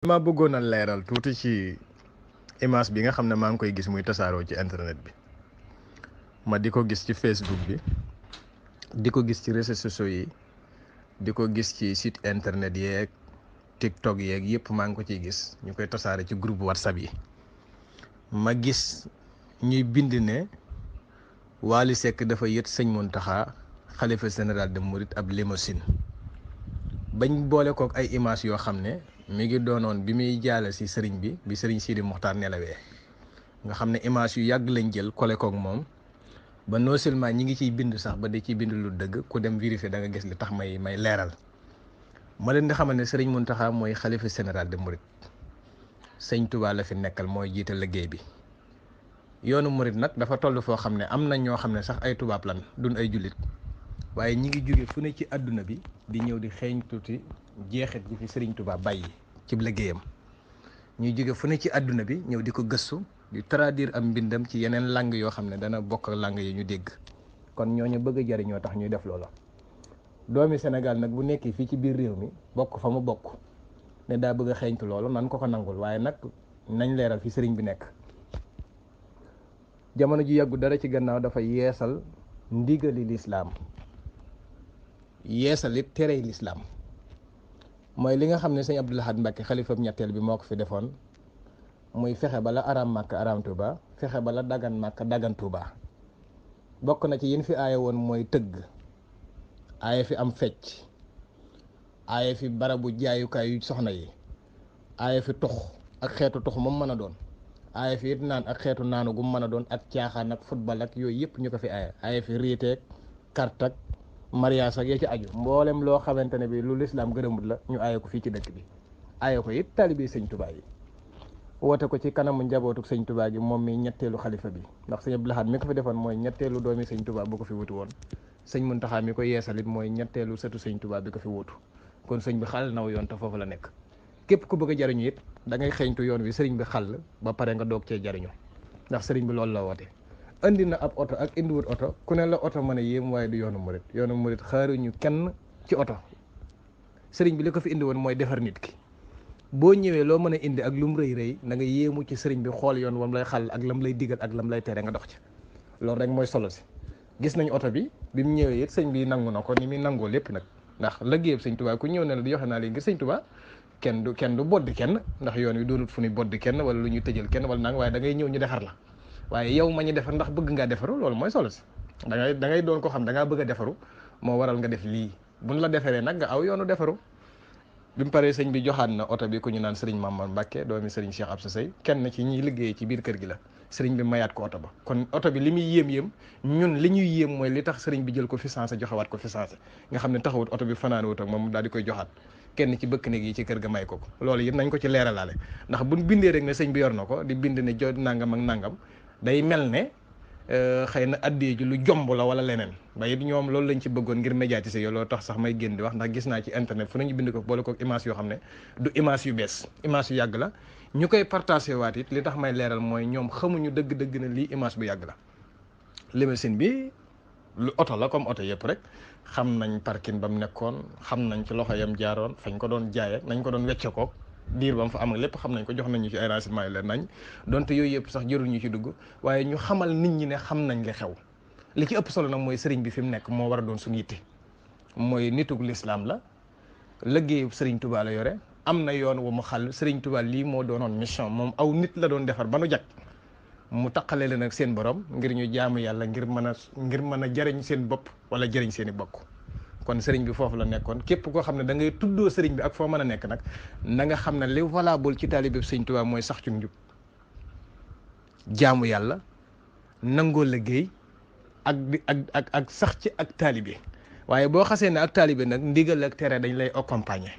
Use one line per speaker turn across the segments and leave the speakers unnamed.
ma bëggoon a leeral tuuti ci image bi nga xam ne maa ngi koy gis muy tasaaroo ci internet bi ma di ko gis ci Facebook bi di ko gis ci réseaux sociaux yi di ko gis ci site internet yeeg TikTok yeeg yëpp maa ngi ko ciy gis ñu koy tasaare ci groupe WhatsApp yi ma gis ñuy bind ne Wally Seck dafa yët sëñ Mountakha xalifa général de Mouride ab limousine bañ boole kook ay image yoo xam ne mi ngi doonoon bi muy jaale si sëriñ bi sëriñ Sidi Mokhtar nelawee nga xam ne image yu yàgg lañ jël collé kook moom ba non seulement ñi ngi ciy bind sax ba di ciy bind lu dëgg ku dem vérifier da nga gis li tax may leeral ma leen di xamal ne sëriñ Mountakha mooy xalifa général de Mouride sëñ Touba la fi nekkal mooy jiite liggéey bi yoonu Mouride nag dafa toll foo xam ne am na ñoo xam ne sax ay tubaab lan duñ ay jullit waaye ñi ngi jóge fu ne ci àdduna bi di ñëw di xeeñ tuuti jeexit ji fi sëriñ Touba bàyyi ci liggéeyam ñuy jóge fu ne ci àdduna bi ñëw di ko gëstu di traduire am mbindam ci yeneen langue yoo xam ne dana bokk ak langue yi ñu dégg kon ñooñu bëgg a jariñoo tax ñuy def loola doomi Sénégal nag bu nekkee fii ci biir réew mi bokk fa mu bokk ne daa bëgg a xeeñtu loolu nan ko nangul waaye nag nañ leeral fi sëriñ bi nekk jamono ji yàggu dara ci gannaaw dafa yeesal ndigali lislaam yeesal it terey lislaam mooy li nga xam ne sëñ Abdou Lahad Mbacké xalifam ñetteel bi moo ko fi defoon muy fexe bala araam màkk araam Tuuba fexe bala dagan màkk dagan Tuuba bokk na ci yin fi aaye woon mooy tëgg aaye fi am fecc aaye fi barabu jaayukaay yu soxna yi aaye fi tux ak xeetu tux moom mën a doon aaye fi it naan ak xeetu naanu gu mën a doon ak caaxaan ak football ak yooyu yëpp ñu ko fi aaye fi riiteeg carte ak mariage ak ya ci aju mboolem loo xamante ne bi lu lislaam gërëmut la ñu aaye ko fii ci dëkk bi aaye ko it taalibe sëñ Tuubaa yi woote ko ci kanamu njabootuk sëñ Tuubaa gi moom mi ñetteelu xalifa bi ndax sëñ Abdou Lahad mi ko fi defoon mooy ñetteelu doomi sëñ Tuubaa bu ko fi wutu woon sëñ Mountakha mi ko yeesalit mooy ñetteelu sëtu sëñ Tuubaa bi ko fi wutu kon sëñ bi xàll naw yoon te foofu la nekk képp ku bëgg a jariñu it da ngay xeeñtu yoon wi sëriñ bi xàll ba pare nga doog cee jariñu ndax sëriñ bi loolu la woote andi na ab oto ak indiwut oto ku ne la oto mën a yéem waaye du yoonu murit xaaruñu kenn ci oto sëriñ bi li ko fi indi woon mooy defar nit ki boo ñëwee loo mën a indi ak lu mu rëy rëy na nga yéemu ci sëriñ bi xool yoon wam lay xàll ak lam lay digal ak lam lay tere nga dox ci loolu rek mooy solo si gis nañ oto bi bi mu ñëwee it sëñ bi nangu na ko ni muy nangoo lépp nag ndax liggéeyam sëñ Tuubaa ku ñëw ne la di joxe naa léegi ngir sëñ Tuubaa kenn du boddi kenn ndax yoon wi doonut fu ñuy boddi kenn wala lu ñuy tëjal kenn wala nang waaye da ngay ñëw ñu defar la waaye yow ma ñu defar ndax bëgg ngaa defaru loolu mooy solo si da ngay doon ko xam da ngaa bëgg a defaru moo waral nga def lii buñ la defaree nag nga aw yoonu defaru bi mu paree sëñ bi joxaat na oto bi ku ñu naan sëriñ Mamar Mbacké doomi sëriñ Cheikh Absa Sey kenn ci ñiy liggéey ci biir kër gi la sëriñ bi mayaat ko oto ba kon oto bi li muy yéem ñun li ñuy yéem mooy li tax sëriñ bi jël ko fi sensé joxewaat ko fi sensé nga xam ne taxawut oto bi fanaan wut ak moom daal di koy joxaat kenn ci bëkk néeg yi ci kër ga may ko loolu yëpp nañ ko ci leeralaale ndax buñ bindee rek ne sëñ bi yor na ko di bind ne jo nangam ak nangam day mel ne xëy na addee ji lu jomb la wala leneen ba it ñoom loolu lañ ci bëggoon ngir médiatiser yo loolu tax sax may génn di wax ndax gis naa ci internet fu nañu bind ko boole ko image yoo xam ne du image yu bees image yu yàgg la ñu koy partagé waat it li tax may leeral mooy ñoom xamuñu dëgg-dëgg na lii image bu yàgg la limousine bi lu oto la comme oto yëpp rek xam nañ parking ba mu nekkoon xam nañ ci loxo yam jaaroon fañ ko doon jaayee nañ ko doon wecce ko diir ba mu fa am ak lépp xam nañ ko jox nañu ci ay renseignements yu leer nañ donte yooyu yëpp sax jërul ñu ci dugg waaye ñu xamal nit ñi ne xam nañ li xew li ci ëpp solo nag mooy sëriñ bi fi mu nekk moo war a doon suñu yitte mooy nitug lislaam la liggéeyu sëriñ Tuubaa la yore am na yoon wu mu xàll sëriñ Tuubaa lii moo doonoon mission moom aw nit la doon defar ba nu jag mu taqale leen ak seen borom ngir ñu jaamu yàlla ngir mën a jëriñ seen bopp wala jëriñ seen i bokk kon sëriñ bi foofu la nekkoon képp koo xam ne da ngay tuddoo sëriñ bi ak foo mën a nekk nag na nga xam ne li valable ci taalibe sëriñ Tuubaa mooy sax ci njub jaamu yàlla nangoo liggéey ak sax ci ak taalibe waaye boo xasee ne ak taalibe nag ndigal ak tere dañ lay accompagner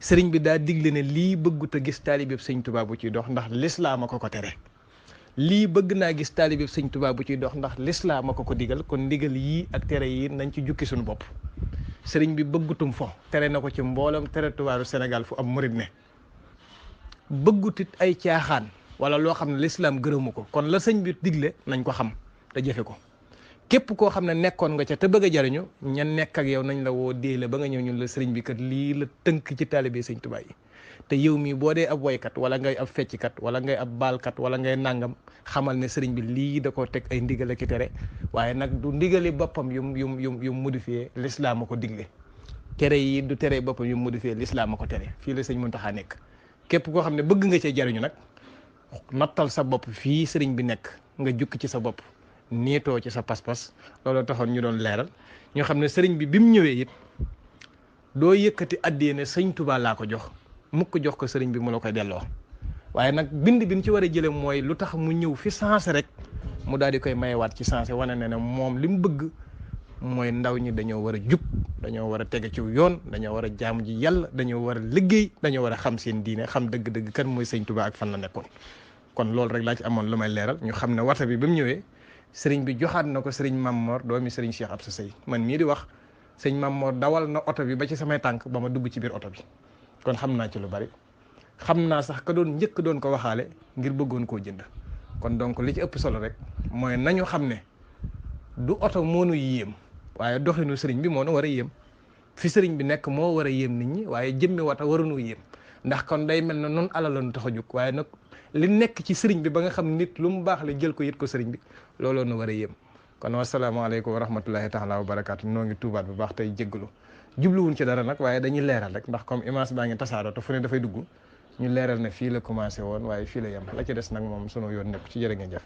sëriñ bi daa digle ne lii bëggut a gis taalibe sëriñ Tuubaa bu ciy dox ndax lislaam a ko tere lii bëgg naa gis taalibe sëriñ Tuubaa bu ciy dox ndax lislaam a ko digal kon ndigal yii ak tere yi nañ ci jukki suñu bopp sëriñ bi bëggutum fo tere na ko ci mboolem territoire Sénégal fu am murid ne bëggutit ay caaxaan wala loo xam ne lislaam gërëmu ko kon la sëñ bi digle nañ ko xam te jëfe ko képp koo xam ne nekkoon nga ca te bëgg a jariñu ña nekk ak yow nañ la woo dee la ba nga ñëw ñun la sëriñ bi kat lii la tënk ci taalibe sëriñ Tuubaa yi te yow mii boo dee ab woykat wala ngay ab fecckat wala ngay ab baalkat wala ngay nangam xamal ne sëriñ bi lii da koo teg ay ndigal ak i tere waaye nag du ndigali boppam yum modifié l'islam a ko digle tere yi du tere boppam yum modifié l'islam a ko tere fii la sëñ Muntaxa nekk képp koo xam ne bëgg nga cee jariñu nag nattal sa bopp fii sëriñ bi nekk nga jukki ci sa bopp niitoo ci sa pas-pas looloo taxoon ñu doon leeral ñoo xam ne sëriñ bi mu ñëwee it doo yëkkati addiyee ne sëñ Tuubaa laa ko jox mukk jox ko sëriñ bi mu la koy delloo waaye nag bind bi ñu ci war a jële mooy lu tax mu ñëw fi sensé rek mu daal di koy mayewaat ci sensé wane ne ne moom li mu bëgg mooy ndaw ñi dañoo war a jub dañoo war a tege ci yoon dañoo war a jaamu ji yàlla dañoo war a liggéey dañoo war a xam seen diine xam dëgg-dëgg kan mooy sëñ Tuubaa ak fan la nekkoon kon loolu rek laa ci amoon lu may leeral ñu xam ne wata bi ba mu ñëwee sëriñ bi joxaat na ko sëriñ Mamor doomi sëriñ Cheikh Absa Sey man mii di wax sëñ Mamor dawal na oto bi ba ci samay tànk ba ma dugg ci biir oto bi kon xam naa ci lu bari xam naa sax ka doon njëkk doon ko waxaale ngir bëggoon koo jënd kon donc li ci ëpp solo rek mooy nañu xam ne du oto moo nu yéem waaye doxinu sëriñ bi moo nu war a yéem fi sëriñ bi nekk moo war a yéem nit ñi waaye jëmmi wata waruñu yéem ndax kon day mel na noonu alal la nu tax a jóg waaye nag li nekk ci sëriñ bi ba nga xam nit lu mu baax la jël ko yët ko sëriñ bi looloo nu war a yéem kon wasalaamaaleykum wa rahmatullahi taala wa barakaatu noo ngi tuubaat bu baax tey jégglu jubluwuñ ci dara nag waaye dañuy leeral rek ndax comme image baa ngi tasaaroo te fu ne dafay dugg ñu leeral ne fii la commencé woon waaye fii la yem la ci des nag moom sunu yoon nekk ci jërë ngeen jëf